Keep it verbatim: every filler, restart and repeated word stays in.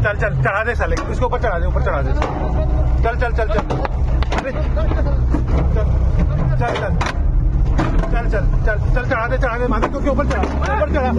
चल चल, चढ़ा दे साले, इसके ऊपर चढ़ा दे, ऊपर चढ़ा दे। चल चल चल चल। अरे चल चल चल चल चल चल चल, चढ़ा दे, चढ़ा दे, माधव के ऊपर चढ़ा, ऊपर चढ़ा।